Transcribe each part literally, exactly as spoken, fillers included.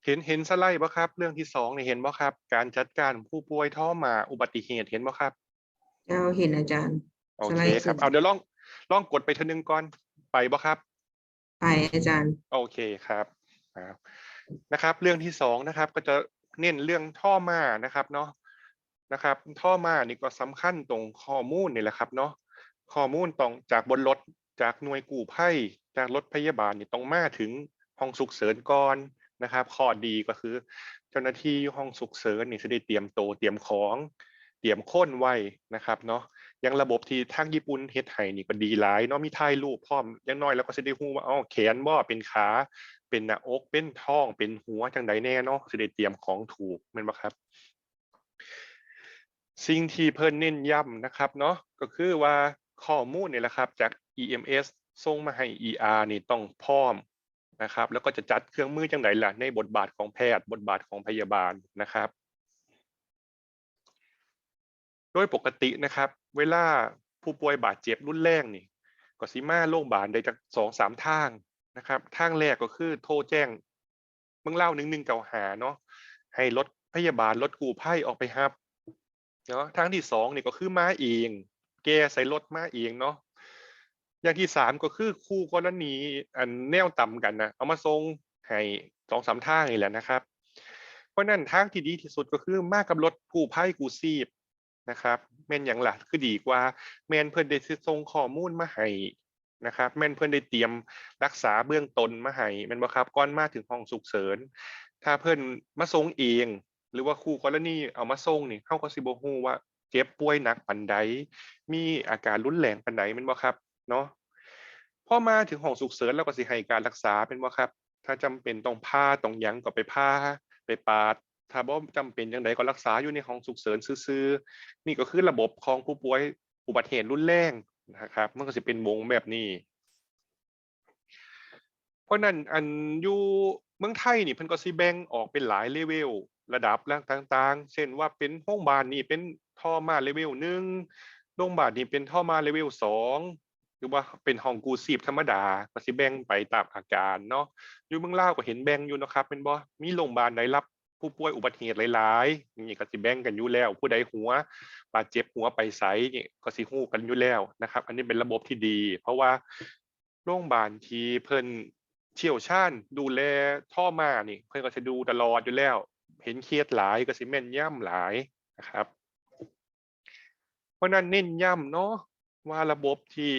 เห็น เห็นสไลด์บ่ครับ เรื่องที่สองนี่เห็นบ่ครับ การจัดการผู้ป่วยทรอมาอุบัติเหตุ เห็นบ่ครับ เจ้า เห็นอาจารย์ โอ สไล เค ด์ ครับ ขึ้น เอา เดี๋ยวลอง ลองกดไปเทื่อนึงก่อน ไปบ่ครับ ไปอาจารย์ โอเคครับ อ่า นะครับ เรื่องที่สองนะครับ ก็จะเน้นเรื่องทรอมานะครับเนาะ นะครับ ทรอมานี่ก็สำคัญตรงข้อมูลนี่แหละครับเนาะ ข้อมูลต้องจากบนรถ จากหน่วยกู้ภัย จากรถพยาบาลนี่ต้องมาถึงห้องฉุกเฉินก่อนนะครับ ข้อดีก็คือเจ้าหน้าที่อยู่ห้องฉุกเฉินนี่สิได้เตรียมโต เตรียมของ เตรียมคนไว้นะครับเนาะ อย่างระบบที่ทางญี่ปุ่นเฮ็ดให้นี่ก็ดีหลายเนาะ มีถ่ายรูปพร้อม อย่างน้อยแล้วก็สิได้ฮู้ว่า อ้อ แขนบ่ เป็นขา เป็นหน้าอก เป็นท้อง เป็นหัว จั่งใดแน่เนาะ สิได้เตรียมของถูก แม่นบ่ครับ สิ่งที่เพิ่นเน้นย้ำนะครับเนาะ ก็คือว่าข้อมูลนี่แหละครับ จาก อี เอ็ม เอส ส่งมาให้ อี อาร์ นี่ต้องพร้อมนะครับ แล้วก็จะจัดเครื่องมือจั่งใดล่ะ ในบทบาทของแพทย์ บทบาทของพยาบาลนะครับ โดยปกตินะครับ เวลาผู้ป่วยบาดเจ็บรุนแรงนี่ ก็สิมาโรงพยาบาลได้จักสองสามทางนะครับ ทางแรกก็คือโทรแจ้งเมืองลาว หนึ่งหนึ่งเก้าห้า เนาะ ให้รถพยาบาล รถกู้ภัยออกไปรับเนาะ ทางที่สองนี่ก็คือมาเอง แก่ใส่รถมาเองเนาะ อย่างที่สามก็คือคู่กรณีอันแนวต่ำกันนะ เอามาส่งให้สองสามทางนี่แหละนะครับ เพราะฉะนั้นทางที่ดีที่สุดก็คือมากับรถกู้ภัยกู้ชีพนะครับ แม่นหยังล่ะ คือดีกว่า แม่นเพิ่นได้ส่งข้อมูลมาให้นะครับ แม่นเพิ่นได้เตรียมรักษาเบื้องต้นมาให้ แม่นบ่ครับ ก่อนมาถึงห้องฉุกเฉิน ถ้าเพิ่นมาส่งเอง หรือว่าคู่กรณีเอามาส่งนี่ เฮาก็สิบ่ฮู้ว่าเจ็บป่วยหนักปานใด มีอาการรุนแรงปานใด แม่นบ่ครับ เนาะ พอมาถึงห้องฉุกเฉิน เราก็สิให้การรักษา แม่นบ่ครับ ถ้าจำเป็นต้องผ่าต้องหยังก็ไปผ่า ไปปาด ถ้าบ่จำเป็นจั่งใดก็รักษาอยู่ในห้องฉุกเฉินซื่อๆ นี่ก็คือระบบของผู้ป่วยอุบัติเหตุรุนแรงนะครับ มันก็สิเป็นวงแบบนี้ เพราะนั้นอันอยู่เมืองไทยนี่เพิ่นก็สิแบ่งออกเป็นหลายเลเวล ระดับต่างๆ เช่นว่าเป็นโรงพยาบาลนี่เป็นทรอมาเลเวล หนึ่ง โรงพยาบาลนี่เป็นทรอมาเลเวล สอง หรือว่าเป็นห้องกู้ชีพธรรมดา ก็สิแบ่งไปตามอาการเนาะ อยู่เมืองลาวก็เห็นแบ่งอยู่เนาะครับ แม่นบ่ มีโรงพยาบาลใดรับผู้ป่วยอุบัติเหตุหลายๆ อย่างนี้ก็สิแบ่งกันอยู่แล้ว ผู้ใดหัวบาดเจ็บหัวไปไสนี่ก็สิฮู้กันอยู่แล้วนะครับ อันนี้เป็นระบบที่ดี เพราะว่าโรงพยาบาลที่เพิ่นเชี่ยวชาญดูแลทรอมานี่ เพิ่นก็สิดูตลอดอยู่แล้ว เห็นเคสหลายก็สิแม่นยำหลายนะครับ เพราะนั้นเน้นย้ำเนาะว่าระบบที่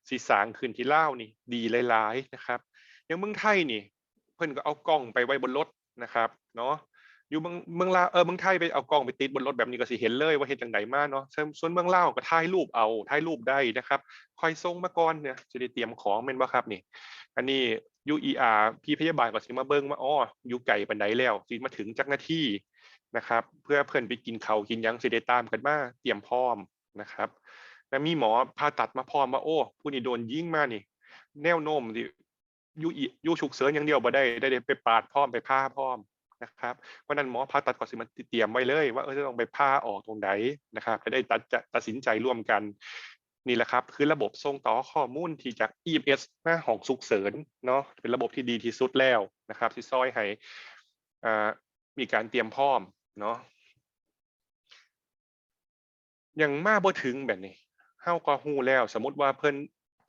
สิสร้างขึ้นที่ลาวนี่ดีหลายๆนะครับ อย่างเมืองไทยนี่ เพิ่นก็เอากล้องไปไว้บนรถนะครับเนาะ อยู่เมือง เมืองลาว เออ เมืองไทยไปเอากล้องไปติดบนรถแบบนี้ก็สิเห็นเลยว่าเฮ็ดจั่งใดมาเนาะ ส่วน ส่วนเมืองลาวก็ถ่ายรูปเอา ถ่ายรูปได้นะครับ ค่อยส่งมาก่อนเนี่ย สิได้เตรียมของแม่นบ่ครับนี่ อันนี้อยู่ อี อาร์ พี่พยาบาลก็สิมาเบิ่งว่า อ๋อ อยู่ไกลปานใดแล้ว สิมาถึงจักนาทีนะครับ เพื่อเพิ่นไปกินข้าวกินหยังสิได้ตามกันมาเตรียมพร้อมนะครับ แล้วมีหมอผ่าตัดมาพร้อมว่า โอ้ ผู้นี้โดนยิงมานี่ แนวโน้มสิอยู่อิ อยู่ฉุกเฉินอย่างเดียวบ่ได้ ได้ ได้ไปปาดพร้อม ไปผ่าพร้อมนะครับ เพราะฉะนั้นหมอผ่าตัดก็สิมาเตรียมไว้เลยว่า เออ จะต้องไปผ่าออกตรงใดนะครับ จะได้ตัด จะตัดสินใจร่วมกัน นี่แหละครับ คือระบบส่งต่อข้อมูลที่จาก อี เอ็ม เอส มาห้องฉุกเฉินเนาะ เป็นระบบที่ดีที่สุดแล้วนะครับ ที่ซอยให้ อ่า มีการเตรียมพร้อมเนาะ ยังมาบ่ถึงแบบนี้ เฮาก็ฮู้แล้ว สมมุติว่าเพิ่น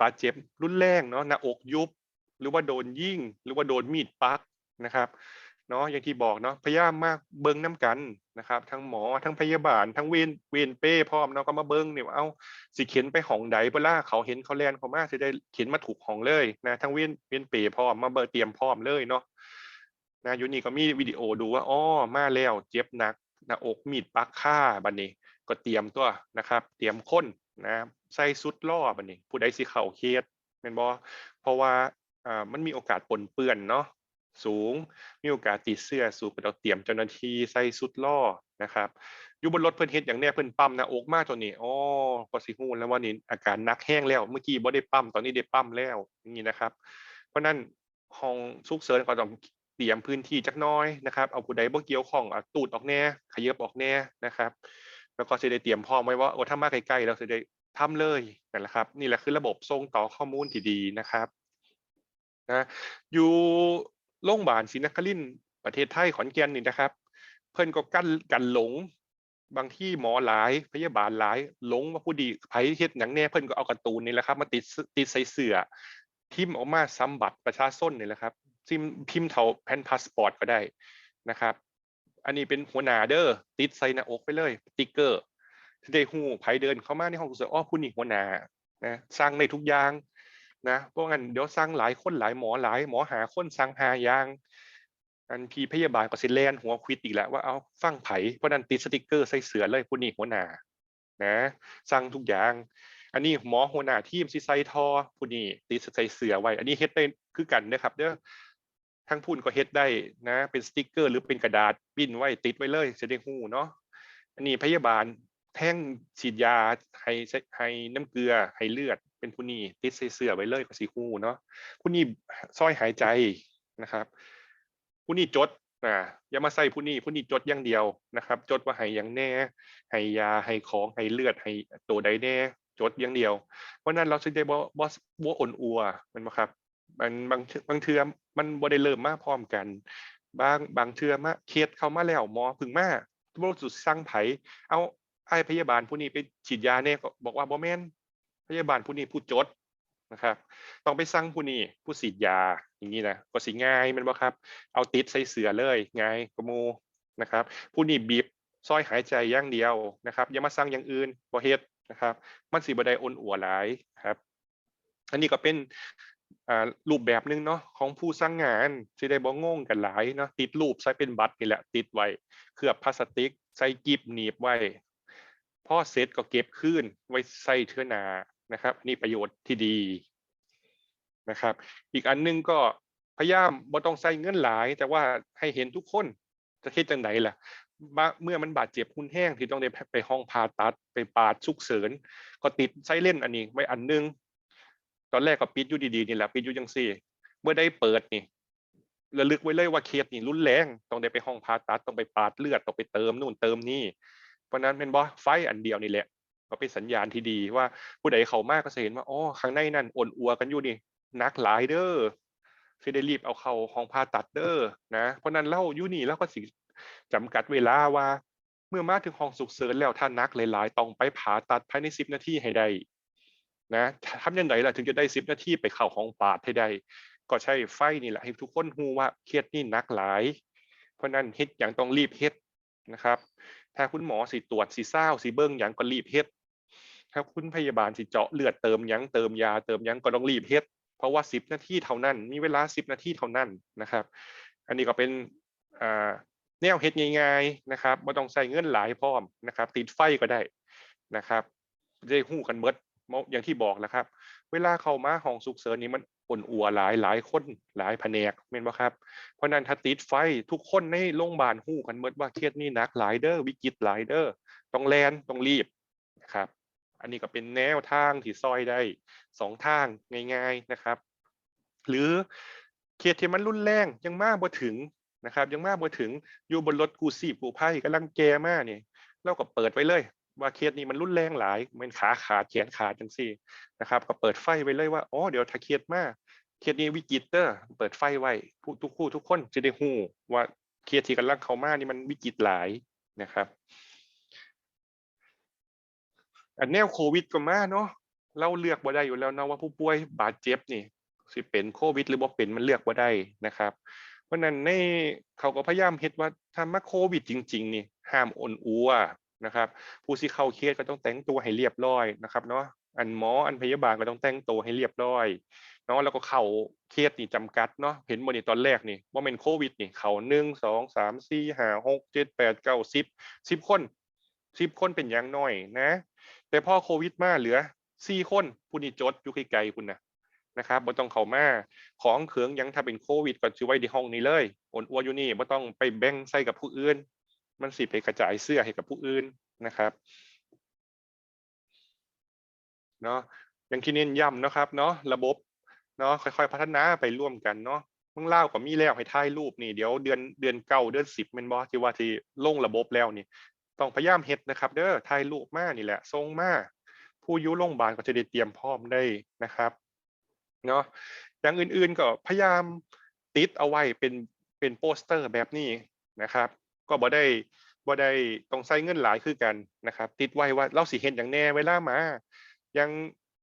บาดเจ็บรุนแรงเนาะ หน้าอกยุบ หรือว่าโดนยิง หรือว่าโดนมีดปักนะครับ เนาะ อย่างที่บอกเนาะ พยายามมาเบิ่งนำกันนะครับ ทั้งหมอ ทั้งพยาบาล ทั้งเวร เวรเปรย์พร้อมเนาะ ก็มาเบิ่งนี่ว่า เอ้า สิเข็นไปห้องใด เวลาเขาเห็นเขาแล่นเข้ามา สิได้เข็นมาถูกห้องเลยนะ ทั้งเวร เวรเปรย์พร้อม มาเบิ่ง เตรียมพร้อมเลยเนาะ นะ อยู่นี่ก็มีวิดีโอดูว่า อ้อ มาแล้ว เจ็บหนัก หน้าอกมีดปักคา บัดนี้ก็เตรียมตัวนะครับ เตรียมคนนะ ใส่ชุดรอ บัดนี้ ผู้ใดสิเข้าเคส แม่นบ่ เพราะว่า อ่า มันมีโอกาสปนเปื้อนเนาะ สูง มีโอกาสติดเชื้อสูง ก็ต้องเตรียมเจ้าหน้าที่ใส่ชุดรอนะครับ อยู่บนรถเพิ่นเฮ็ดหยังแน่ เพิ่นปั๊มหน้าอกมาตอนนี้ อ้อ ก็สิฮู้แล้วว่านี่อาการหนักแฮงแล้ว เมื่อกี้บ่ได้ปั๊ม ตอนนี้ได้ปั๊มแล้ว อย่างนี้นะครับ เพราะฉะนั้น ห้องฉุกเฉินก็ต้องเตรียมพื้นที่จักหน่อยนะครับ เอาผู้ใดบ่เกี่ยวข้อง อ่ะ ตูดออกแน่ ขยับออกแน่นะครับ แล้วก็สิได้เตรียมพร้อมไว้ว่า โอ้ ถ้ามาใกล้ๆ เราสิได้ทำเลย นั่นแหละครับ นี่แหละคือระบบส่งต่อข้อมูลที่ดีนะครับ นะ อยู่โรงพยาบาลศรีนครินทร์ ประเทศไทยขอนแก่นนี่นะครับ เพิ่นก็กัน กันหลง บางทีหมอหลาย พยาบาลหลาย หลงว่าผู้ดี ไผเฮ็ดหยังแน่ เพิ่นก็เอาการ์ตูนนี่แหละครับ มาติด ติดใส่เสื้อ พิมพ์ออกมาสำบัตรประชาชนนี่แหละครับ พิมพ์ พิมพ์เท่าแผ่นพาสปอร์ตก็ได้นะครับ อันนี้เป็นหัวหน้าเด้อ ติดใส่หน้าอกไปเลย สติกเกอร์ สิได้ฮู้ ไผเดินเข้ามาในห้องสุกเฉิน อ๋อ ผู้นี้หัวหน้านะ สั่งได้ทุกอย่างนะ เพราะงั้นเดี๋ยวสั่งหลายคนหลาย หมอหลาย หมอห้าคนสั่งห้าอย่าง อันพี่พยาบาลก็สิแล่นหัวขวิดอีกแล้วว่า เอา ฟังไผ เพราะนั้นติดสติกเกอร์ใส่เสื้อเลย ผู้นี้หัวหน้านะ สั่งทุกอย่าง อันนี้หมอหัวหน้าทีมสิใส่ท่อ ผู้นี้ติดใส่เสื้อไว้ อันนี้เฮ็ดได้คือกันนะครับเด้อ ทั้งพุ้นก็เฮ็ดได้นะ เป็นสติกเกอร์หรือเป็นกระดาษปริ้นไว้ติดไว้เลย สิได้ฮู้เนาะ อันนี้พยาบาลแท่งฉีดยา ให้ ให้น้ำเกลือ ให้เลือด เป็นผู้นี้ติดใส่เสื้อไว้เลยก็สิฮู้เนาะ ผู้นี้ซอยหายใจนะครับ ผู้นี้จด อ่า อย่ามาใส่ผู้นี้ ผู้นี้จดอย่างเดียวนะครับ จดว่าให้หยังแน่ ให้ยา ให้ของ ให้เลือด ให้ตัวใดแน่ จดอย่างเดียว เพราะนั้นเราสิได้บ่ บ่ บ่อ่อนอัว แม่นบ่ครับ บาง บาง บางเทื่อมันบ่ได้เริ่มมาพร้อมกัน บาง บางเทื่อมา เคสเข้ามาแล้ว หมอเพิ่งมา บ่รู้สิสั่งไผ เอา อ้ายพยาบาลผู้นี้ไปฉีดยาแน่ ก็บอกว่าบ่แม่น พยาบาลผู้นี้ผู้จดนะครับ ต้องไปสั่งผู้นี้ผู้ฉีดยา อย่างนี้นะ ก็สิง่ายแม่นบ่ครับ เอาติดใส่เสื้อเลย ง่ายกว่าหมู่นะครับ ผู้นี้บีบซอยหายใจอย่างเดียวนะครับ อย่ามาสั่งอย่างอื่น บ่เฮ็ดนะครับ มันสิบ่ได้อ่อนอัวหลายครับ อันนี้ก็เป็น อ่า รูปแบบหนึ่งเนาะ ของผู้สั่งงาน สิได้บ่งงกันหลายเนาะ ติดรูปใส่เป็นบัตรนี่แหละ ติดไว้ เคลือบพลาสติก ใส่กิบหนีบไว้ พอเสร็จก็เก็บคืนไว้ใส่เทื่อหน้านะครับ อันนี้ประโยชน์ที่ดีนะครับ อีกอันหนึ่งก็พยายามบ่ต้องใส่เงินหลาย แต่ว่าให้เห็นทุกคน จะเฮ็ดจั่งใดล่ะ บา เมื่อมันบาดเจ็บรุนแรงที่ต้องได้ไปห้องผ่าตัด ไปปาดสุกเฉิน ก็ติดไซเรนอันนี้ไว้อันหนึ่ง ตอนแรกก็ปิดอยู่ดีๆนี่แหละ ปิดอยู่จั่งซี้ เมื่อได้เปิดนี่ ระลึกไว้เลยว่าเคสนี่รุนแรง ต้องได้ไปห้องผ่าตัด ต้องไปปาดเลือด ต้องไปเติมนู่นเติมนี่ เพราะนั้นแม่นบ่ ไฟอันเดียวนี่แหละ ก็เป็นสัญญาณที่ดีว่าผู้ใดเข้ามาก็สิเห็นว่า อ๋อ ข้างในนั่นอ่อนอัวกันอยู่นี่ หนักหลายเด้อ สิได้รีบเอาเข้าห้องผ่าตัดเด้อนะ เพราะนั้นลาวอยู่นี่ลาวก็สิจำกัดเวลาว่า เมื่อมาถึงห้องสุกเฉินแล้ว ถ้าหนักหลายๆ ต้องไปผ่าตัดภายในสิบนาทีให้ได้นะ ทำจั่งใดล่ะถึงจะได้สิบนาทีไปเข้าห้องปาดให้ได้ ก็ใช้ไฟนี่แหละให้ทุกคนฮู้ว่าเคสนี้หนักหลาย เพราะนั้นเฮ็ดหยังต้องรีบเฮ็ดนะครับ ถ้าคุณหมอสิตรวจ สิซาว สิเบิ่งหยังก็รีบเฮ็ด ถ้าคุณพยาบาลสิเจาะเลือด เติมหยัง เติมยา เติมหยังก็ต้องรีบเฮ็ด เพราะว่าสิบนาทีเท่านั้น มีเวลาสิบนาทีเท่านั้นนะครับ อันนี้ก็เป็น อ่า แนวเฮ็ดง่ายๆนะครับ บ่ต้องใช้เงินหลายพร้อมนะครับ ติดไฟก็ได้นะครับ ได้ฮู้กันเบิด อย่างที่บอกแหละครับ เวลาเข้ามาห้องสุกเฉินนี่มันอ่อนอัวหลาย หลายคน หลายแผนก แม่นบ่ครับ เพราะนั้นถ้าติดไฟ ทุกคนในโรงพยาบาลฮู้กันเบิดว่าเคสนี้หนักหลายเด้อ วิกฤตหลายเด้อ ต้องแล่น ต้องรีบนะครับ อันนี้ก็เป็นแนวทางที่ซอยได้สองทางง่ายๆนะครับ หรือเคสที่มันรุนแรงยังมาบ่ถึงนะครับ ยังมาบ่ถึง อยู่บนรถกู้ชีพกู้ภัยกำลังแก่มานี่ ลาวก็เปิดไว้เลย ว่าเคสนี้มันรุนแรงหลาย แม่นขาขาด แขนขาดจั่งซี้นะครับ ก็เปิดไฟไว้เลยว่า อ๋อ เดี๋ยวถ้าเคสมา เคสนี้วิกฤตเด้อ เปิดไฟไว้ ผู้ ทุกผู้ทุกคนสิได้ฮู้ว่าเคสที่กำลังเข้ามานี่มันวิกฤตหลายนะครับ อันแนวโควิดก็มาเนาะ ลาวเลือกบ่ได้อยู่แล้วเนาะว่าผู้ป่วยบาดเจ็บนี่สิเป็นโควิดหรือบ่เป็น มันเลือกบ่ได้นะครับ เพราะนั้นใน เขาก็พยายามเฮ็ดว่าถ้ามาโควิดจริงๆนี่ห้ามอ่อนอัวนะครับ ผู้สิเข้าเคสก็ต้องแต่งตัวให้เรียบร้อยนะครับเนาะ อันหมอ อันพยาบาลก็ต้องแต่งตัวให้เรียบร้อยเนาะ แล้วก็เข้าเคสนี่จำกัดเนาะ เห็นบ่นี่ตอนแรกนี่ บ่แม่นโควิดนี่ เข้าหนึ่ง สอง สาม สี่ ห้า หก เจ็ด แปด เก้า สิบ สิบคน สิบคนเป็นอย่างน้อยนะ แต่พอโควิดมาเหลือสี่คน ผู้นี้จดอยู่ไกลๆพุ้นน่ะนะครับ บ่ต้องเข้ามา ของเขิงหยังถ้าเป็นโควิดก็สิไว้ที่ห้องนี้เลย อ่อนอัวอยู่นี่ บ่ต้องไปแบ่งใส่กับผู้อื่น มันสิไปกระจายเชื้อให้กับผู้อื่นนะครับ เนาะ อย่างที่เน้นย้ำเนาะครับเนาะ ระบบเนาะ ค่อยๆพัฒนาไปร่วมกันเนาะ เมืองลาวก็มีแล้วให้ถ่ายรูปนี่ เดี๋ยวเดือน เดือนเก้า เดือนสิบ แม่นบ่ ที่ว่าที่ลงระบบแล้วนี่ ต้องพยายามเฮ็ดนะครับเด้อ ถ่ายรูปมานี่แหละ ส่งมา ผู้อยู่โรงพยาบาลก็จะได้เตรียมพร้อมได้นะครับ เนาะ อย่างอื่นๆก็พยายามติดเอาไว้เป็น เป เป็นโปสเตอร์แบบนี้นะครับ ก็บ่ได้บ่ได้ต้องใช้เงินหลายคือกันนะครับ ติดไว้ว่าลาวสิเฮ็ดหยังแหน่เวลามา อย่าง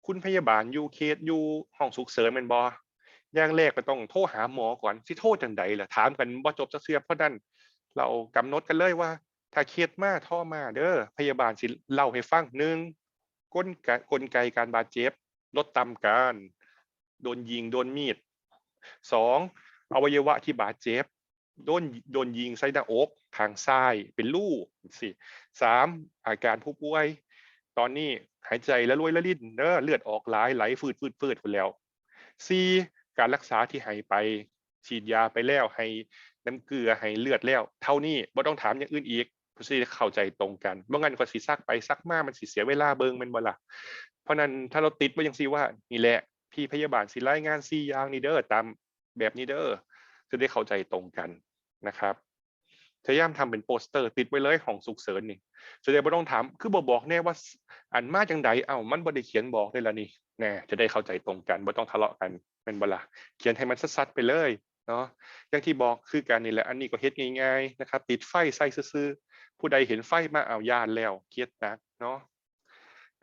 คุณพยาบาลอยู่เคสอยู่ห้องฉุกเฉินแม่นบ่ อย่างแรกก็ต้องโทรหาหมอก่อน สิโทรจั่งใดล่ะ ถามกันบ่จบจักเทื่อ เพราะนั้นเรากำหนดกันเลยว่า ถ้าเคสมาโทรมาเด้อ พยาบาลสิเล่าให้ฟัง หนึ่ง กลไก กลไกการบาดเจ็บ ลดต่ำการโดนยิงโดนมีด สอง อวัยวะที่บาดเจ็บ โดนโดนยิงใส่หน้าอกข้างซ้ายเป็นรู สี่ สาม อาการผู้ป่วย ตอนนี้หายใจละรวยละรินเด้อ เลือดออกหลาย ไหลฟืดฟืดฟืดพู้นแหล้ว สี่ การรักษาที่ให้ไป ฉีดยาไปแล้ว ให้น้ำเกลือ ให้เลือดแล้ว เท่านี้ บ่ต้องถามอย่างอื่นอีก เพื่อสิได้เข้าใจตรงกัน บ่งั้นก็สิซักไปซักมา มันสิเสียเวลาเบิ่งแม่นบ่ล่ะ เพราะนั้นถ้าเราติดไว้จั่งซี้ว่า นี่แหละ พี่พยาบาลสิรายงานสี่อย่างนี้เด้อ ตามแบบนี้เด้อ จะได้เข้าใจตรงกันนะครับ พยายามทำเป็นโปสเตอร์ติดไว้เลยห้องฉุกเฉินนี่ จะได้บ่ต้องถาม คือบ่บอกแหน่ว่า อันมาจั่งใด เอ้า มันบ่ได้เขียนบอกเลยล่ะนี่ แหน่ จะได้เข้าใจตรงกัน บ่ต้องทะเลาะกัน แม่นบ่ล่ะ เขียนให้มันชัดๆไปเลยเนาะ อย่างที่บอกคือกันนี่แหละ อันนี้ก็เฮ็ดง่ายๆนะครับ ติดไฟใส่ซื่อๆ ผู้ใดเห็นไฟมา เอา ย้านแล้ว เครียดหนักเนาะ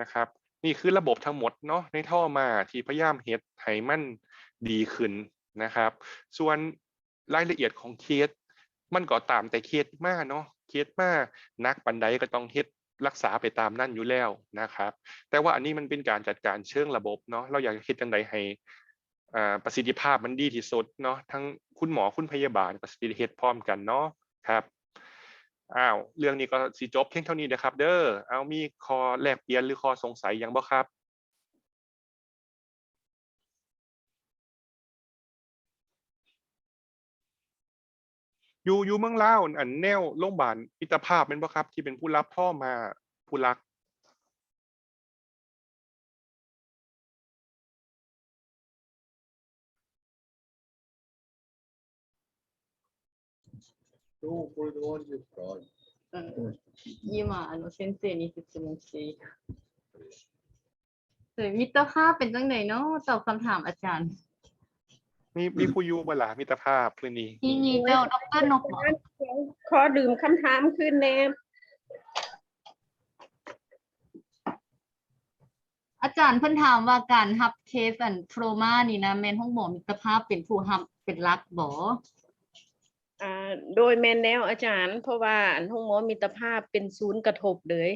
นะครับ นี่คือระบบทั้งหมดเนาะ ในท่อมาที่พยายามเฮ็ดให้มันดีขึ้นนะครับ ส่วนรายละเอียดของเคส มันก็ตามแต่เคสมาเนาะ เคสมาหนักปานใดก็ต้องเฮ็ดรักษาไปตามนั้นอยู่แล้วนะครับ แต่ว่าอันนี้มันเป็นการจัดการเชิงระบบเนาะ เราอยากเฮ็ดจั่งใดให้ อ่า ประสิทธิภาพมันดีที่สุดเนาะ ทั้งคุณหมอคุณพยาบาลก็สิได้เฮ็ดพร้อมกันเนาะครับ อ้าว เรื่องนี้ก็สิจบเพียงเท่านี้นะครับเด้อ เอา มีข้อแลกเปลี่ยนหรือข้อสงสัยหยังบ่ครับ อยู่ อยู่เมืองลาว อันแนวโรงพยาบาลมิตรภาพแม่นบ่ครับ ที่เป็นผู้รับท่อมา ผู้รัก どうこれで終わりですか？うん、今あの先生に質問していいか。それ、三田派เป็นจังไดเนาะ ตอบคำถามอาจารย์ มี มีผู้อยู่บ่ล่ะ มิตรภาพมื้อนี้ นี่นี่เจ้าดอกเตอร์นกบ่ ขอดื่มคำถามคืนแน่ อาจารย์เพิ่นถามว่าการรับเคสอันโทรมานี่นะ แม่นโรงหมอมิตรภาพเป็นผู้รับเป็นหลักบ่ อ่าโดยแม่นแล้วอาจารย์ เพราะว่าอันโรงหมอมิตรภาพเป็นศูนย์กระทบเลย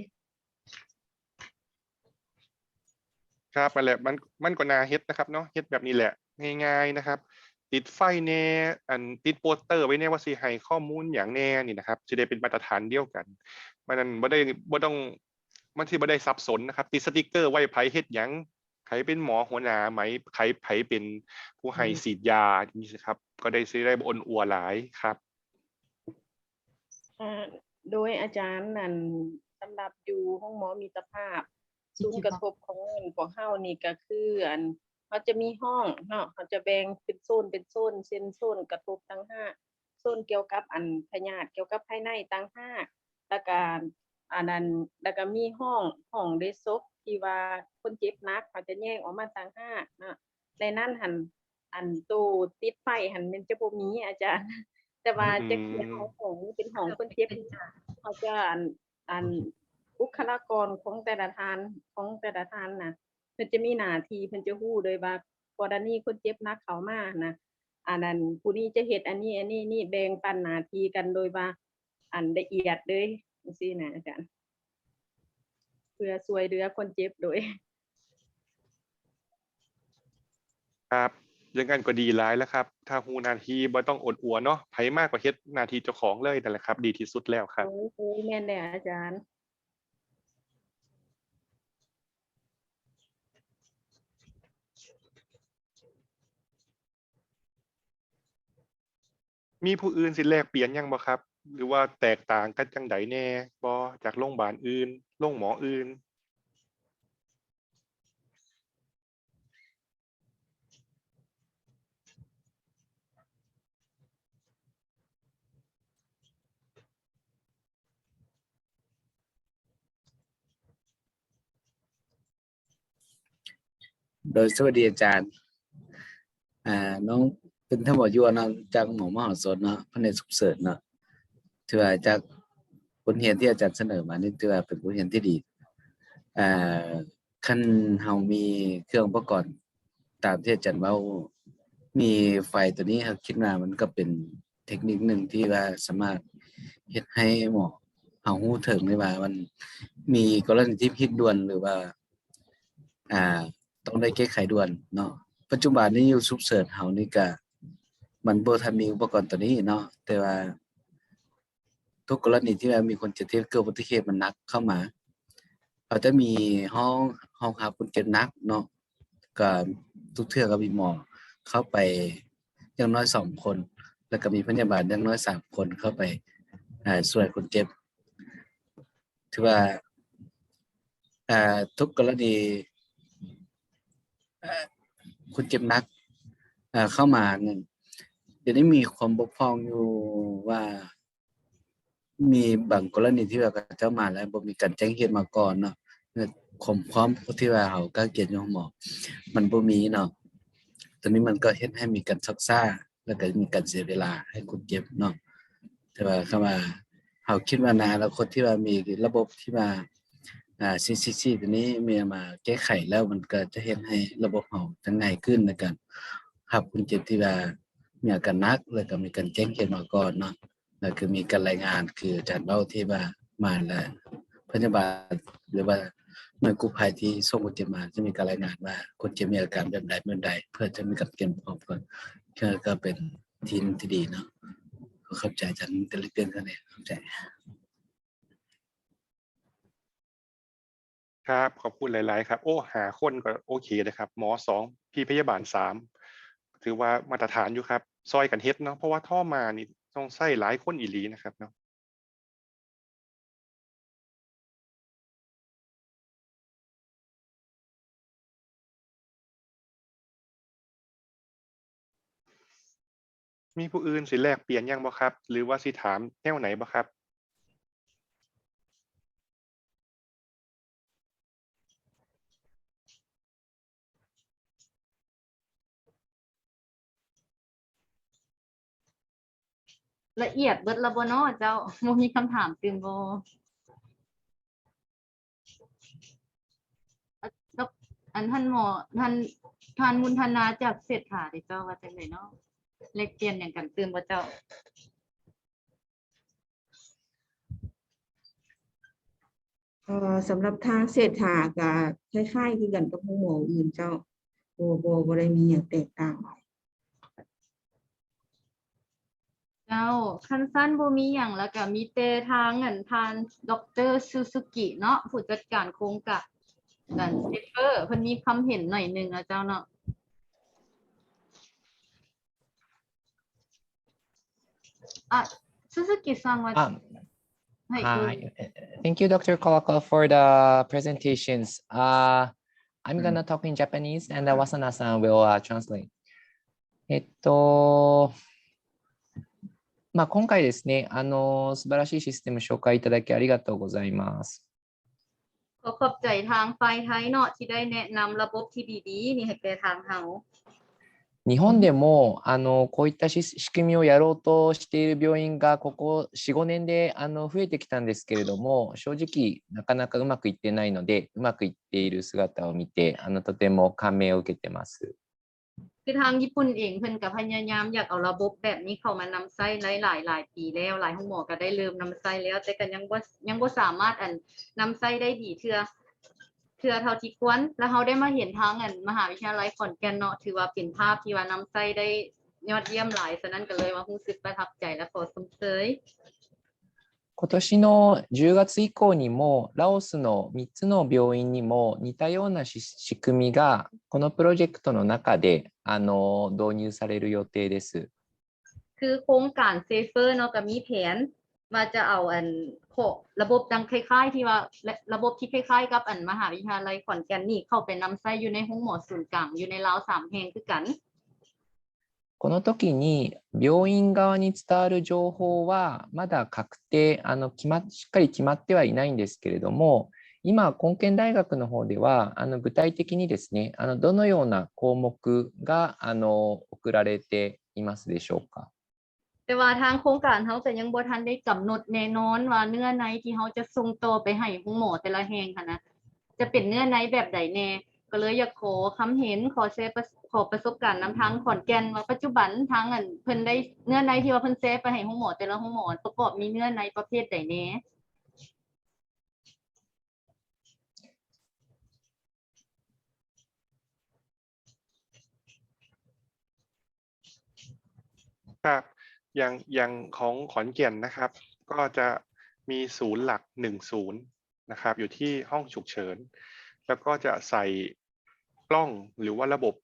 ครับ นั่นแหละ มัน มันก็น่าเฮ็ดนะครับเนาะ เฮ็ดแบบนี้แหละ ง่ายๆนะครับ ติดไฟแหน่ อัน ติดโปสเตอร์ไว้แหน่ว่าสิให้ข้อมูลหยังแหน่นี่นะครับ สิได้เป็นมาตรฐานเดียวกัน มันนั่นบ่ได้ บ่ต้อง มันสิบ่ได้สับสนนะครับ ติดสติกเกอร์ไว้ ไผเฮ็ดหยัง ไผเป็นหมอหัวหน้าไหม ไผ ไผเป็นผู้ให้ อืม ฉีดยา นี่สิครับ ก็ได้ สิได้บ่อ่อนอัวหลายครับ อ่าโดยอาจารย์นั่นสำหรับอยู่โรงหมอมิตรภาพ ศูนย์กระทบของพวกเฮานี่ก็คืออันเขาจะมีห้องเนาะ เขาจะแบ่งเป็นโซนเป็นโซน เช่นโซนกระทบต่างหากโซนเกี่ยวกับอันพยาธิเกี่ยวกับภายในต่างหาก แล้วก็อันนั้น แล้วก็มีห้อง ห้องเดชศพที่ว่าคนเจ็บหนัก เขาจะแยกออกมาต่างหากเนาะ ในนั้นหั่น อันโตติดไฟหั่นมันจะบ่มีอาจารย์ แต่ว่าจะเขียน อืม ห้องของเป็นห้องคนเจ็บ เขาจะอัน อันบุคลากรของแต่ละท่าน ของแต่ละท่านนะ เพิ่นจะมีหน้าที่ เพิ่นจะฮู้เลยว่ากรณีคนเจ็บหนักเข้ามานะ อันนั้นผู้นี้จะเฮ็ดอันนี้ อันนี้ นี่แบ่งปันหน้าที่กันโดยว่า อันละเอียดเลยจังซี่นะอาจารย์ เพื่อช่วยเหลือคนเจ็บโดย ครับ อย่างนั้นก็ดีหลายแล้วครับ ถ้าฮู้หน้าที่บ่ต้องอ่อนอัวเนาะ ไผมาก็เฮ็ดหน้าที่เจ้าของเลยนั่นแหละครับ ดีที่สุดแล้วครับ โอ้ยโอ้ยแม่นแล้วอาจารย์ มีผู้อื่นสิแลกเปลี่ยนหยังบ่ครับ หรือว่าแตกต่างกันจังใดแหน่บ่ จากโรงพยาบาลอื่น โรงหมออื่น โดยสวัสดีอาจารย์ อ่า น้อง เป็นทั้งหมดอยู่อันนั้นจากหมอมหาสนเนาะ แผนกสุขเสริญเนาะ ถือว่าจากบทเรียนที่อาจารย์เสนอมานี่ถือว่าเป็นบทเรียนที่ดี อ่า คันเฮามีเครื่องอุปกรณ์ตามที่อาจารย์เว้า มีไฟตัวนี้ เฮาคิดว่ามันก็เป็นเทคนิคหนึ่งที่ว่าสามารถเฮ็ดให้หมอเฮาฮู้เถิงได้ว่ามันมีกรณีที่ผิดด่วนหรือว่า อ่า ต้องได้แก้ไขด่วนเนาะ ปัจจุบันนี้อยู่สุขเสริญเฮานี่ก็ มันบ่ทันมีอุปกรณ์ตัวนี้เนาะ แต่ว่า ทุกกรณีที่ว่ามีคนเจ็บที่เกิดอุบัติเหตุมันหนักเข้ามา เขาจะมีห้อง ห้องรับคนเจ็บหนักเนาะ ก็ทุกเทื่อก็มีหมอเข้าไปอย่างน้อยสองคน แล้วก็มีพยาบาลอย่างน้อยสามคนเข้าไป อ่า ช่วยคนเจ็บ ถือว่า อ่า ทุกกรณี อ่า คนเจ็บหนัก อ่า เข้ามานั่น เดี๋ยวนี้มีความบกพร่องอยู่ว่า มีบางกรณีที่ว่าเขาเจ้ามาแล้วบ่มีการแจ้งเหตุมาก่อนเนาะ ความพร้อมที่ว่าเขากล้าเกียรติโยมหมอ มันบ่มีเนาะ ตอนนี้มันก็เฮ็ดให้มีการซักซ้า แล้วก็มีการเสียเวลาให้คนเจ็บเนาะ แต่ว่าคำว่าเขาคิดว่าในอนาคตที่ว่ามีระบบที่ว่า อ่า ซีซีซี ตัวนี้มีมาแก้ไขแล้วมันก็จะเฮ็ดให้ระบบเขาจะง่ายขึ้นในการรับคนเจ็บที่ว่ามีอาการหนัก แล้วก็มีการแจ้งเหตุมาก่อนเนาะ แล้วก็มีการรายงานคืออาจารย์เว้าที่ว่ามาแล้ว พยาบาลหรือว่าหน่วยกู้ภัยที่ส่งคนเจ็บมาจะมีการรายงานว่าคนเจ็บมีอาการแบบใดแบบใด เพื่อจะมีการเตรียมพร้อมก่อน ก็ ก็เป็นทีมที่ดีเนาะ ขอบใจอาจารย์ แต่ละเรื่องเท่านี้ ขอบใจ ครับ ขอบคุณหลายๆ ครับ โอ้ ห้าคนก็โอเคเลยครับ หมอสอง พี่พยาบาลสาม ถือว่ามาตรฐานอยู่ครับ ซอยกันเฮ็ดเนาะ เพราะว่าท่อมานี่ต้องใช้หลายคนอีหลีนะครับเนาะ มีผู้อื่นสิแลกเปลี่ยนหยังบ่ครับ หรือว่าสิถามแนวไหนบ่ครับ ละเอียดเบิดแล้วบ่เนาะเจ้า บ่มีคำถามตื่มบ่ อันท่านหมอ ท่าน ท่านมุนทนาจากเศรษฐาเด้เจ้า ว่าจังได๋เนาะ แลกเปลี่ยนหยังกันตื่มบ่เจ้า เอ่อ สำหรับทางเศรษฐาก็คล้ายๆคือกันกับโรงหมออื่นเจ้า บ่ บ่ บ่ได้มีหยังแตกต่างหลาย เจ้า คันซั่นบ่มีหยัง แล้วก็มีแต่ทางอันท่านด็อกเตอร์ซูซูกิเนาะ ผู้จัดการโครงการ อันเซเฟอร์ เพิ่นมีความเห็นหน่อยหนึ่งนะเจ้าเนาะ อ่ะ ซูซูกิซังว่า Um, はい、 hi. Thank you, Doctor Kawakawa, for the presentations. Uh, I'm gonna talk in Japanese and uh, Wasana-san will uh, translate. えっと、まあ、今回ですね、あの、素晴らしいシステム紹介いただきありがとうございます。 ขอขอบใจทางฝ่ายไทยเนาะที่ได้แนะนำระบบที่ดีๆ นี่ให้แก่ทางเฮา 日本でもあのこういったし仕組みをやろうとしている病院がここよん、ごねんであの増えてきたんですけれども、正直なかなかうまくいってないので、うまくいっている姿を見て、あのとても感銘を受けてます。 คือทางญี่ปุ่นเองเพิ่นก็พยายามอยากเอาระบบแบบนี้เข้ามานำใช้หลายหลายหลายปีแล้ว หลายโรงหมอก็ได้เริ่มนำใช้แล้ว แต่ก็ยังบ่ยังบ่สามารถอันนำใช้ได้ดีเทื่อเทื่อเท่าที่ควร แล้วเฮาได้มาเห็นทางอันมหาวิทยาลัยขอนแก่นเนาะ ถือว่าเป็นภาพที่ว่านำใช้ได้ยอดเยี่ยมหลาย ฉะนั้นก็เลยว่ารู้สึกประทับใจและขอชมเชย 今年のじゅうがつ以降にも、ラオスのみっつの病院にも似たようなし仕組みが、このプロジェクトの中であの導入される予定です。 คือโครงการเซเฟอร์เนาะก็มีแผนว่าจะเอาอันโคระบบดังคล้ายๆ ที่ว่าระระบบที่คล้ายๆ กับอันมหาวิทยาลัยขอนแก่นนี่เข้าไปนำใช้อยู่ในโรงหมอศูนย์กลางอยู่ในลาวสามแห่งคือกัน この時に病院側に伝わる情報はまだ確定、あの決まっしっかり決まってはいないんですけれども、今、根研大学の方では、あの具体的にですね、あのどのような項目があの送られていますでしょうか？ แต่ว่าทางโครงการเฮาก็ยังบ่ทันได้กำหนดแน่นอนว่าเนื้อในที่เฮาจะส่งต่อไปให้โรงหมอแต่ละแห่งหั้นนะ จะเป็นเนื้อในแบบใดแน่ ก็เลยอยากขอความเห็น ขอแชร์ประส- ขอประสบการณ์นำทางขอนแก่น ว่าปัจจุบันทางอันเพิ่นได้เนื้อในที่ว่าเพิ่นแชร์ไปให้โรงหมอแต่ละโรงหมอประกอบมีเนื้อในประเภทใดแน่ ครับ อย่างอย่างของขอนแก่นนะครับ ก็จะมีศูนย์หลักหนึ่งศูนย์นะครับ อยู่ที่ห้องฉุกเฉิน แล้วก็จะใส่กล้องหรือว่าระบบ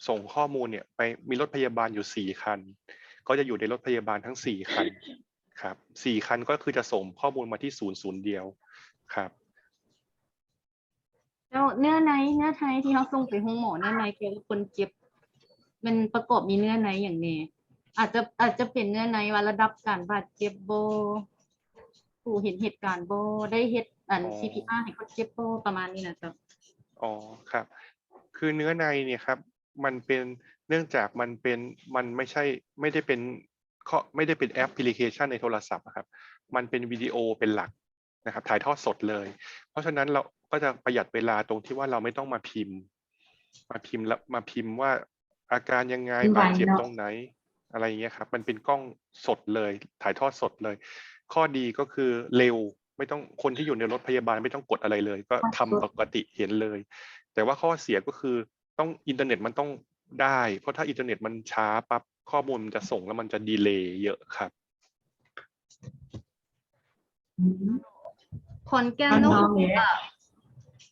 ส่งข้อมูลเนี่ยไปมีรถพยาบาลอยู่สี่คัน ก็จะอยู่ในรถพยาบาลทั้งสี่คันครับสี่คันก็คือจะส่งข้อมูลมาที่ศูนย์ศูนย์เดียวครับ แล้วเนื้อในเนื้อในที่เฮาส่งไปโรงหมอเนื้อในเกี่ยวกับคนเจ็บ มันประกอบมีเนื้อในอย่างแน่ อาจจะอาจจะเป็นเนื้อในว่าระดับการบาดเจ็บบ่ ผู้เห็นเหตุการณ์บ่ ได้เฮ็ดอัน อ๋อ ซีพีอาร์ ให้คนเจ็บบ่ ประมาณนี้นะเจ้า อ๋อครับ คือเนื้อในเนี่ยครับ มันเป็นเนื่องจากมันเป็นมันไม่ใช่ไม่ได้เป็นข้อไม่ได้เป็นแอปพลิเคชันในโทรศัพท์อะครับ มันเป็นวิดีโอเป็นหลักนะครับ ถ่ายทอดสดเลย เพราะฉะนั้นเราก็จะประหยัดเวลาตรงที่ว่าเราไม่ต้องมาพิมพ์ มาพิมพ์แล้วมาพิมพ์ว่าอาการยังไง พิมพ์ไว้ บาดเจ็บ เนาะ ตรงไหน อะไรอย่างเงี้ยครับ มันเป็นกล้องสดเลย ถ่ายทอดสดเลย ข้อดีก็คือเร็วไม่ต้องคนที่อยู่ในรถพยาบาลไม่ต้องกดอะไรเลย ก็ทำปกติเห็นเลย แต่ว่าข้อเสียก็คือต้องอินเทอร์เน็ตมันต้องได้ เพราะถ้าอินเทอร์เน็ตมันช้าปั๊บข้อมูลมันจะส่งแล้วมันจะดีเลย์เยอะครับ อืม ขอนแก่นเนาะ บ้านเฮาเนี่ย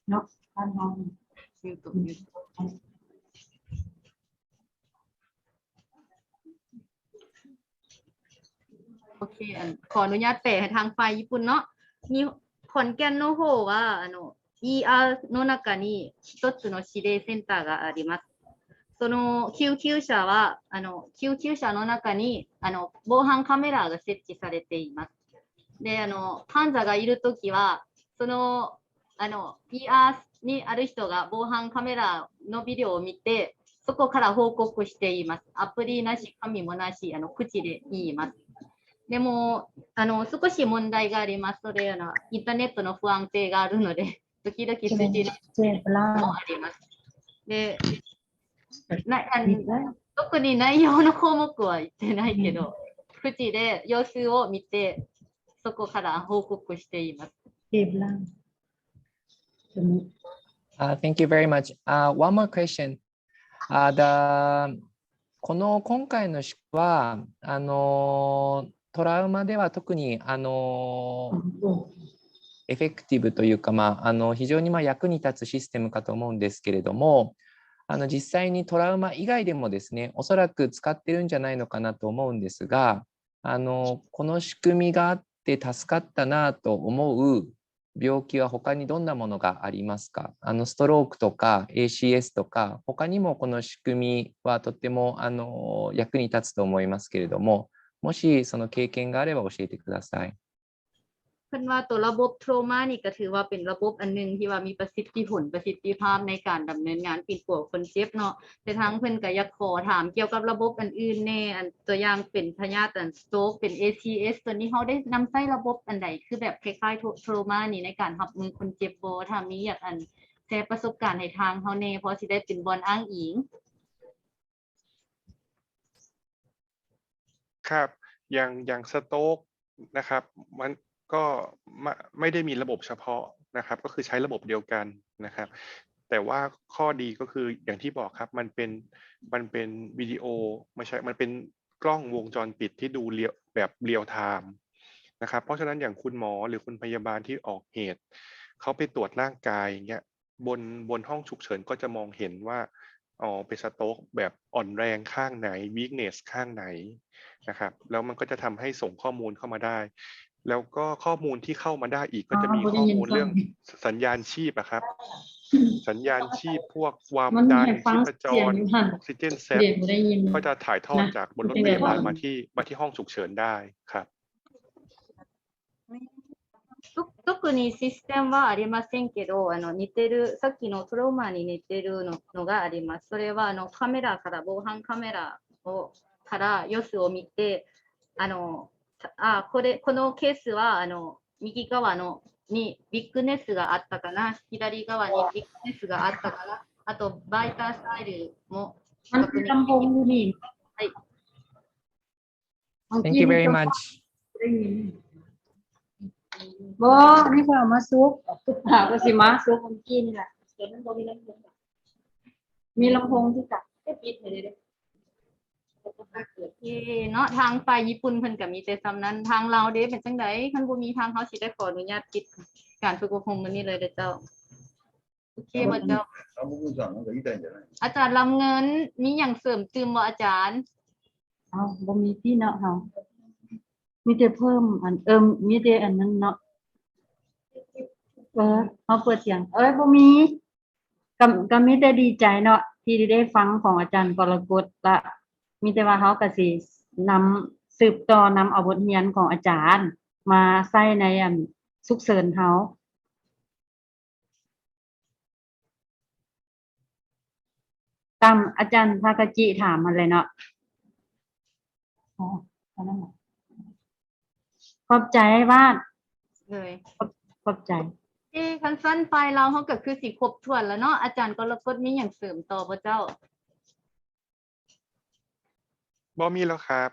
เนาะบ้านเฮา 言うと言うと โอเค อันขออนุญาตแปลให้ทางฝ่ายญี่ปุ่นเนาะ นี่ขอนแก่นの方はあの ER の中に一つの指令センターがあります。その救急車はあの救急車の中にあの防犯カメラが設置されています。で、あの患者がいるときはそのあの ER にある人が防犯カメラのビデオを見て、そこから報告しています。アプリなし、紙もなし、あの口で言います。でもあの少し問題があります。それあのインターネットの不安定があるので、時々通じない เจ็บล่า もあります。で、なあの特に内容の項目は言ってないけど、口で様子を見て、そこから報告しています。 เจ็บล่า สมมุติ Uh, thank you very much. Uh, one more question. Uh, the この今回の宿はあのトラウマでは特にあのエフェクティブというか、まあ、あの非常にまあ役に立つシステムかと思うんですけれども、あの実際にトラウマ以外でもですね、おそらく使ってるんじゃないのかなと思うんですが、あのこの仕組みがあって助かったなと思う病気は他にどんなものがありますか？あのストロークとか エーシーエス とか、他にもこの仕組みはとってもあの役に立つと思いますけれども、もしその経験があれば教えてください。 เพิ่นว่าตัวระบบโทรมานี่ก็ถือว่าเป็นระบบอันหนึ่งที่ว่ามีประสิทธิผลประสิทธิภาพในการดำเนินงานปีนปัวคนเจ็บเนาะ แต่ทางเพิ่นก็อยากขอถามเกี่ยวกับระบบอันอื่นแน่ อันตัวอย่างเป็นพยาธิอันสโตรกเป็น เอ ซี เอส ตัวนี้เฮาได้นำใช้ระบบอันใดคือแบบคล้ายๆโทรมานี่ในการรับมือคนเจ็บบ่ ถ้ามีอยากอันแชร์ประสบการณ์ให้ทางเฮาแน่ พอสิได้เป็นบ่อนอ้างอิง ครับ อย่างอย่างสโตรกนะครับ มันก็ไม่ไม่ได้มีระบบเฉพาะนะครับ ก็คือใช้ระบบเดียวกันนะครับ แต่ว่าข้อดีก็คืออย่างที่บอกครับ มันเป็นมันเป็นวิดีโอไม่ใช่ มันเป็นกล้องวงจรปิดที่ดูเรียลแบบเรียลไทม์นะครับ เพราะฉะนั้นอย่างคุณหมอหรือคุณพยาบาลที่ออกเหตุเขาไปตรวจร่างกายอย่างเงี้ย บนบนห้องฉุกเฉินก็จะมองเห็นว่าอ๋อเป็นสโตรกแบบอ่อนแรงข้างไหน weakness ข้างไหนนะครับ แล้วมันก็จะทำให้ส่งข้อมูลเข้ามาได้ แล้วก็ข้อมูลที่เข้ามาได้อีกก็จะมีข้อมูลเรื่องสัญญาณชีพอะครับ สัญญาณชีพพวกความดันชีพจร ออกซิเจนแซป เดี๋ยวบ่ได้ยิน ก็จะถ่ายทอดจากบนรถพยาบาลมาที่มาที่ห้องฉุกเฉินได้ครับ と特にシステムはありませんけど、あの似てる、さっきのトラウマに似てるののがあります。それはあのカメラから、防犯カメラから様子を見て、あの、あ、これ、このケースは、あの、右側の、にビッグネスがあったかな、左側にビッグネスがあったかな、あと、バイタースタイルも มันมีลำโพงอยู่นี่ はい。 ของ Thank พี่ you very นี่ much. ได้ยินบ่นี่ก็เอามาซุกหาก็สิมาซุกของกินล่ะ มีลำโพงที่กะ โอเคเนาะ ทางฝ่ายญี่ปุ่นเพิ่นก็มีแต่ส่ำนั้น ทางลาวเด้เป็นจังใด คันบ่มี ทางเฮาสิได้ขออนุญาตปิดการฝึกอบรมมื้อนี้เลยเด้อเจ้า โอเคบ่เจ้า あ、僕さん、なんか言いたいんじゃない？ อาจารย์ลำเงิน มีหยังเสริมเติมบ่อาจารย์ เอาบ่มีพี่เนาะเฮามีแต่เพิ่มอันเอิมมีแต่อันนั้นเนาะ เออเฮาเปิดเสียง เอ้ยบ่มีก็ก็มีแต่ดีใจเนาะที่ได้ฟังของอาจารย์กรกฎละ มีแต่ว่าเฮาก็สินำสืบต่อนำเอาบทเรียนของอาจารย์ มาใส่ในอันสุกเสริญเฮา ตามอาจารย์ทาคาจิถามมาเลยเนาะ อ๋ออันนั้นเหรอ ขอบใจวาด เลย ขอบใจ เอ้คันสั้นฝ่ายลาวเฮาก็คือสิครบถ้วนแล้วเนาะ อาจารย์กรกฎมีหยังเสริมต่อบ่เจ้า บ่มีแล้วครับ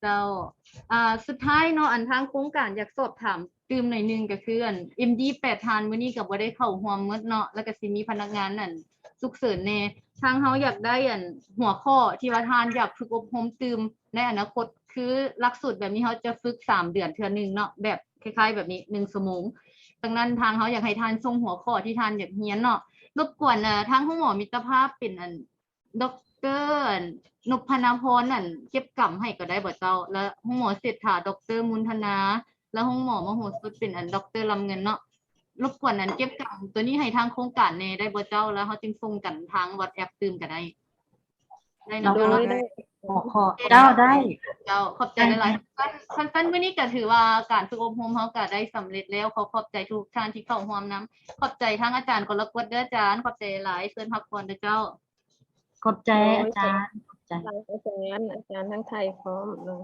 เจ้า อ่า สุดท้ายเนาะ อันทางโครงการอยากสอบถามเติมหน่อยหนึ่งก็คืออัน เอ็มดี แปดท่านมื้อนี้ก็บ่ได้เข้าร่วมหมดเนาะ แล้วก็สิมีพนักงานนั่นสุกเสริญแน่ ทางเฮาอยากได้อันหัวข้อที่ว่าท่านอยากฝึกอบรมเติมในอนาคต คือหลักสูตรแบบนี้เฮาจะฝึกสามเดือนเทื่อหนึ่งเนาะ แบบคล้ายๆ แบบนี้หนึ่งชั่วโมง ดังนั้นทางเฮาอยากให้ท่านส่งหัวข้อที่ท่านอยากเรียนเนาะ รบกวน อ่า ทางโรงหมอมิตรภาพเป็นอัน ด็อกเตอร์ นพพรนั่นเก็บกำให้ก็ได้บ่เจ้า แล้วโรงหมอเศรษฐา ด็อกเตอร์ มุนทนา แล้วโรงหมอมโหสถเป็นอัน ด็อกเตอร์ ลำเงินเนาะ รบกวนอันเก็บกำตัวนี้ให้ทางโครงการแน่ได้บ่เจ้า แล้วเฮาจึงส่งกันทาง WhatsApp เติมก็ได้ ได้เนาะ โดย เจ้าเนาะ ได้ ขอขอเจ้าได้ เจ้า ขอบใจหลายๆ ท่าน ท่าน ท่าน มื้อนี้ก็ถือว่าการฝึกอบรมเฮาก็ได้สำเร็จแล้ว ขอขอบใจทุกท่านที่เข้าร่วมนำ ขอบใจทางอาจารย์กรกฎเด้ออาจารย์ ขอบใจหลาย เชิญพักผ่อนเด้อเจ้า ขอบใจอาจารย์ ขอบใจ อาจารย์ อาจารย์ทั้งไทยพร้อมเนาะ